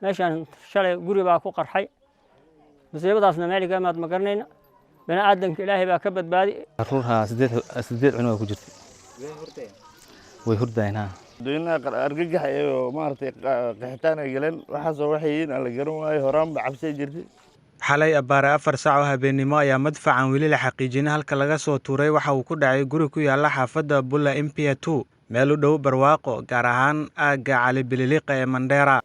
Meeshaan shalay guri baa ku qarxay. Musiibadaasna meel iga imaad ma garanayna. Bani aadamka Ilaahay baa ka badbaadi. Caruurha sideed cunug ku jirtay, way hurdayeen ha. Dadweynaha argagax iyo maaragtay qaxitaan ay galeen. Waxaasoo waxay yihiin aan la garan waayo, horaanba cabsi jirtay. Xalay abbaare 4 saac oo habeenimo ayaa madfacan weli la xaqiijin halka laga soo tuuray waxa uu ku dhacay guri ku yaala xaafadda Bulla Impia 2, meel u dhow Barwaaqo, gaar ahaan aagga Cali Bililiqa ee Mandheera.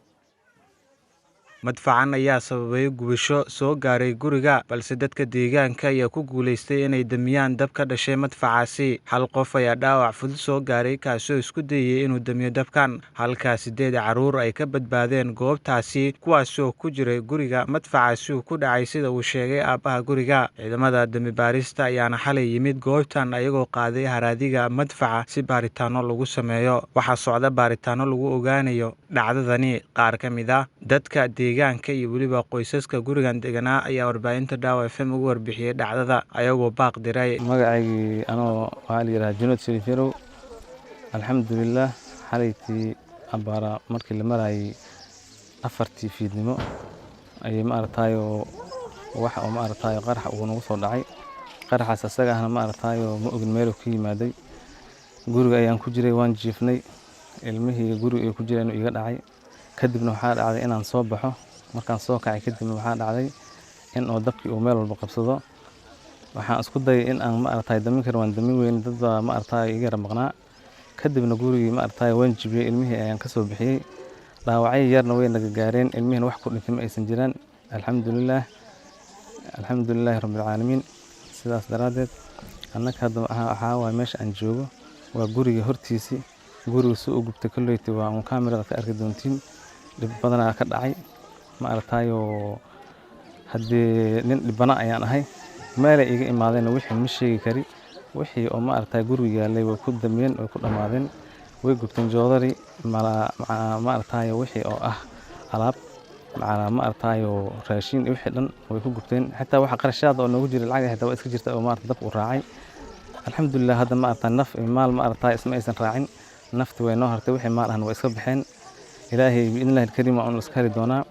Madfacan ayaa sababay gubasho soo gaaray guriga, balse dadka deegaanka ayaa ku guulaystay inay damiyaan dab ka dhashay madfacaasi. Hal qof ayaa dhaawac fudud soo gaaray, kaasoo isku dayay inuu damiyo dabkan, halka sideed carruur ay ka badbaadeen goobtaasi, kuwaasoo ku jiray guriga madfacaasi uu ku dhacay, sida uu sheegay aabbaha guriga. Ciidamada dambi baarista ayaana xalay yimid goobtan, ayagoo qaaday haraadiga madfaca si baaritaano lagu sameeyo. Waxaa socda baaritaano lagu ogaanayo dhacdadani. Qaar ka mid ah dadka deegaanka iyo weliba qoysaska gurigan deganaa ayaa warbaahinta Daawa FM ugu warbixiyey dhacdada, ayagoo baaq diray. Magacaygii anoo waxaa la yidhaha Junayd Shariif Yarow. Alxamdulilaah, xalaytii abbaara markii la marayay 4tii fiidnimo ayay maaragtayo wax oo maaragtayo qarax uu nagu soo dhacay. Qaraxaas asaga ahna maaragtayo ma ogin meeluu ka yimaaday. Guriga ayaan ku jiray, waan jiifnay, ilmihii guriga ay ku jireen iga dhacay. Kadibna waxaa dhacday inaan soo baxo. Markaan soo kacay kadibna waxaa dhacday in oo dabkii uu meel walba qabsado. Waxaan isku dayay in aan maaragtay damin karo, waan damin weyn, dad baa maaragtay iga yara maqnaa. Kadibna gurigii maaragtay waan jibiyey, ilmihii ayaan kasoo bixiyey. Dhaawacyo yarna way naga gaareen, ilmihiina wax ku dhintay ma aysan jiraan. Alxamdulilaah, alxamdulilaahi rabbilcaalamiin. Sidaas daraaddeed annaka hadda waxaa waaye meesha aan joogo waa guriga hortiisii. Guriga si uu gubtay kolleyta waa un kaamirada ka arki doontiin. Dhib badanaa ka dhacay maaragtayo. Haddii nin dhibana ayaan ahay, meelay iga imaadeen wixii ma sheegi kari. Wixii oo maaragtay guriga yaalay way ku damiyeen, way ku dhammaadeen, way gubteen. Joodari maaragtayo wixii oo ah alaab macnaa maaragtayo raashin iyo wixii dhan way ku gubteen. Xitaa waxa qarashaad oo noogu jiray, lacag xitaa waa iska jirta oo maaragta dabka u raacay. Alxamdulilah, hadda maaragta naf iyo maal maaragtay isma aysan raacin. Nafti way noo hartay, wixii maal ahna way iska baxeen. Ilaahay biidnillahi alkariim waa un iska heli doonaa.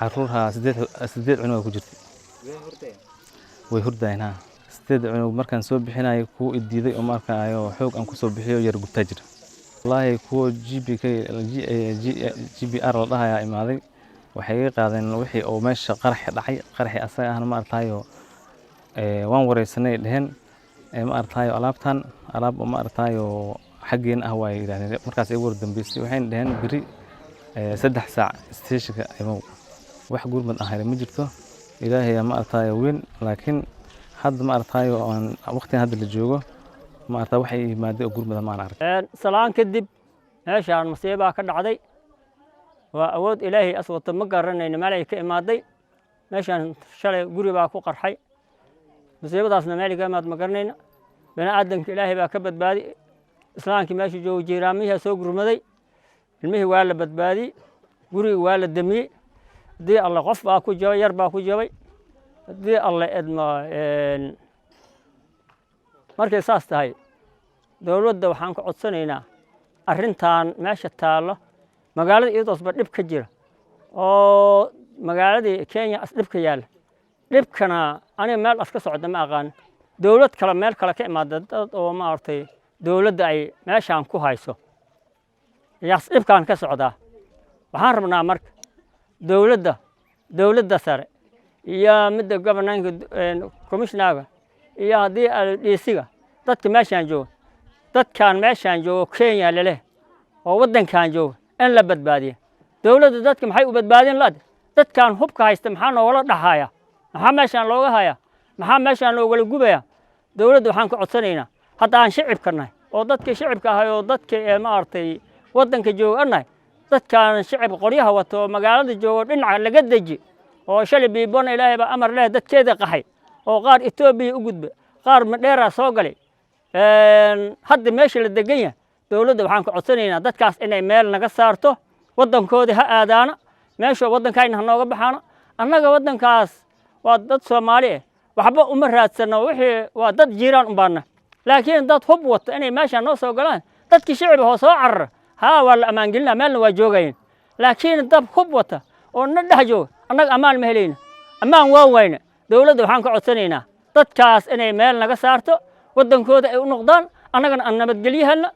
Caruurha sideed cunug ku jirtay, way hurdayeen ha. Sideed cunug markaan soo bixinayay, kuwa i diiday oo markaayo xoog aan kusoo bixiyo yar gubtaa jira. Wallaahi kuwa GBK GBR la dhahayaa imaaday, waxay iga qaadeen wixii oo meesha qarax dhacay. Qaraxii asaga ahna maaragtayo waan wareysanay, dheheen maaragtayo alaabtan alaab oo maaragtayo xaggeena ah waay yidhahdeen. Markaas igu war dambeysay waxayna dheheen beri 3 saac stationka imow. Wax gurmad ah ma jirto. Ilaahay maaragtayo weyn, laakiin hadda maaragtayo aan waqtigan hadda la joogo maaragta waxay yimaadeen oo gurmada maan arag. Salaan kadib, meeshaan masiibaa ka dhacday. Waa awood Ilaahay as wata, ma garanayno meel ay ka imaaday. Meeshaan shalay guri baa ku qarxay. Musiibadaasna meel iga imaad ma garanayna. Bani aadamka Ilaahay baa ka badbaadi. Islaamkii meesha jooga, jiiraamihii soo gurmaday, ilmihii waa la badbaadiyey, gurigii waa la damiyey. Haddii Alle qof baa ku jabay, yar baa ku jabay. Haddii Alle edma, markay saas tahay, dowladda waxaan ka codsanaynaa arrintan meesha taallo. Magaalada iyadoosba dhib ka jira oo magaaladii Kenya as dhibka yaalla, dhibkana aniga meel as ka socda ma aqaan. Dowlad kale meel kale ka imaada, dad oo maaragtay dowladda ay meeshaan ku hayso yaas dhibkaan ka socdaa. Waxaan rabnaa marka dowladda sare iyo midda governorka, commissionerga iyo haddii dhiisiga dadka meeshaan jooga, dadkaan meeshaan joogo Kenya leleh oo waddankan jooga in la badbaadiyo. Dowladda dadka maxay u badbaadin la'de? Dadkan hubka haysta maxaa noogala dhaxaya? Maxaa meeshaan looga haya? Maxaa meeshaan loogala gubaya? Dowladda waxaan ka codsanaynaa, hadda aan shicibka nahay oo dadkii shicibka ahay oo dadka ee maaragtay waddanka jooga nahay, dadkaan shicib qoryaha wato oo magaalada joogo dhinaca laga deji oo shalay biibona Ilaahay baa amar leh dadkeeda qaxay oo qaar Etoobiya u gudba, qaar Madheera soo galay, hadda meesha la degan yahay. Dowladda waxaan ka codsanaynaa dadkaas inay meel naga saarto, waddankoodii ha aadaana, meesha waddankayna ha nooga baxaana. Annaga waddankaas waa dad Soomaali ah, waxba uma raadsano, wixii waa dad jiiraan un baana. Laakiin dad hub wata inay meeshaan noo soo galaan, dadkii shicib hoo soo carara haa waa la ammaangelinaa, meelna waa joogayeen. Laakiin dab hub wata oo na dhex jooga, annaga ammaan ma helayna, ammaan waa wayna. Dowladda waxaan ka codsanaynaa dadkaas inay meel naga saarto, waddankooda ay u noqdaan, annagana aan nabadgelyo helna.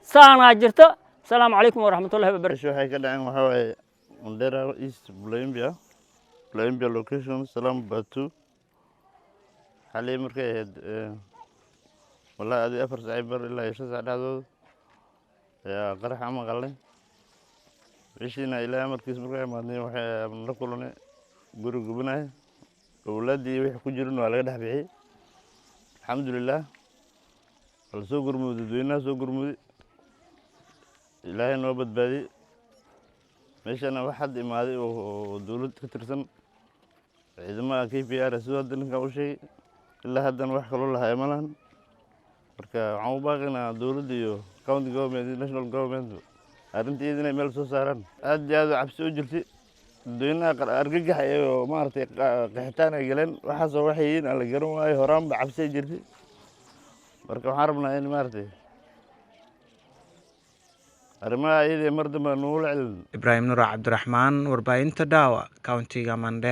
Saanaa jirta. Asalaamu calaykum waraxmatullahi wabarakatu. Meesha waxay ka dhaceen waxaa waaye Mandera East, Bulayimbia, Bulayimbia location, Salam Batu. Xalay markay ahayd, wallahi adi 4:15 ilaa iyo 5 saac dhexdooda ayaa qarax ama maqalnay. Meeshiina Ilaahay amarkiis markaa imaadnay, waxay la kulanay guri gubanayo. Owlaaddii wixii ku jirin waa laga dhex bixiyey, alxamdulilah. Waa la soo gurmuday, dadweynaha soo gurmuday, Ilaahay noo badbaadiyey. Meeshana wax hadda imaaday oo dowlad ka tirsan ciidamada KPR, sidoo hadda ninkan u sheegay, ilaa haddana wax kaloo lahaya ma lahan. Marka waxaan u baaqaynaa dowladda iyo county government iyo national government arrinta iyada inay meel soo saaraan. Aad iyo aad u cabsi u jirtay. Dadweynaha argagax iyo maaragtay qaxitaan ay galeen. Waxaasoo waxay yihiin aan la garan waayo. Horaanba cabsi ay jirtay. Marka waxaan rabnaa in maaragtay arrimaha iyada mar dambe nugula celin. Ibraahim Nuur Cabdiraxmaan, warbaahinta Daawa, countiga Mandera.